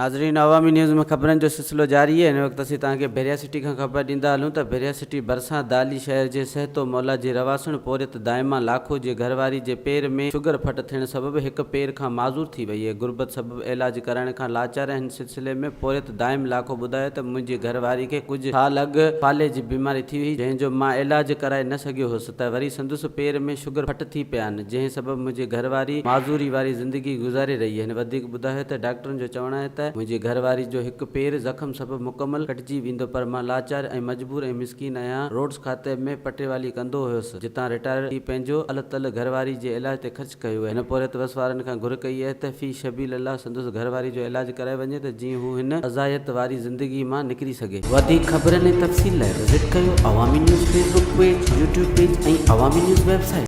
ناظرين عوامي نيوز ۾ خبرن جو سلسلو جاري آهي هن وقت اسين توهان کي ڀيريا سٽي کان خبر ڏيندا هلون ته ڀيريا سٽي ڀرسان دالي شهر جي سهتو مولا جي رهواسڻ پورهيت دائما لاکو جي گهرواري جي پير ۾ شگر ڦٽ ٿيڻ سبب هڪ پير کان معذور ٿي وئي غربت سبب علاج ڪرائڻ کان لاچار هن سلسلي ۾ پورهيت دائم لاکو ٻڌايو ته منهنجي گهرواري کي ڪجهه سال اڳ فالج جي بيماري ٿي هئي جنهن جو مان علاج ڪرائي نه سگهيو هوس ته وري سندس پير ۾ شگر ڦٽ ٿي پيا آهن جنهن سبب منهنجي گهرواري معذوري واري زندگي گذاري رهي هن وڌيڪ ٻڌايو ته ڊاڪٽرن جو چوڻ آهي ته منهنجي گهر واري جو هڪ پير زخم سبب مڪمل ڪٽجي ويندو پر مان لاچار ۽ مجبور ۽ مسڪين آهيان، روڊس کاتي ۾ پٽيوالي ڪندو هيس جتان رٽائر ٿي پنهنجو ال تل گهر واري جي علاج تي خرچ ڪيو. هن پورهيت وس وارن کان گهر ڪئي آهي ته في سبيل الله سندس گهر واري جو علاج ڪرايو وڃي ته جيئن هو هن اذايت واري زندگي مان نڪري سگهي. وڌيڪ خبرن ۽ تفصيل لاء وزٽ ڪيو Awami news Facebook page, YouTube page ۽ Awami news website.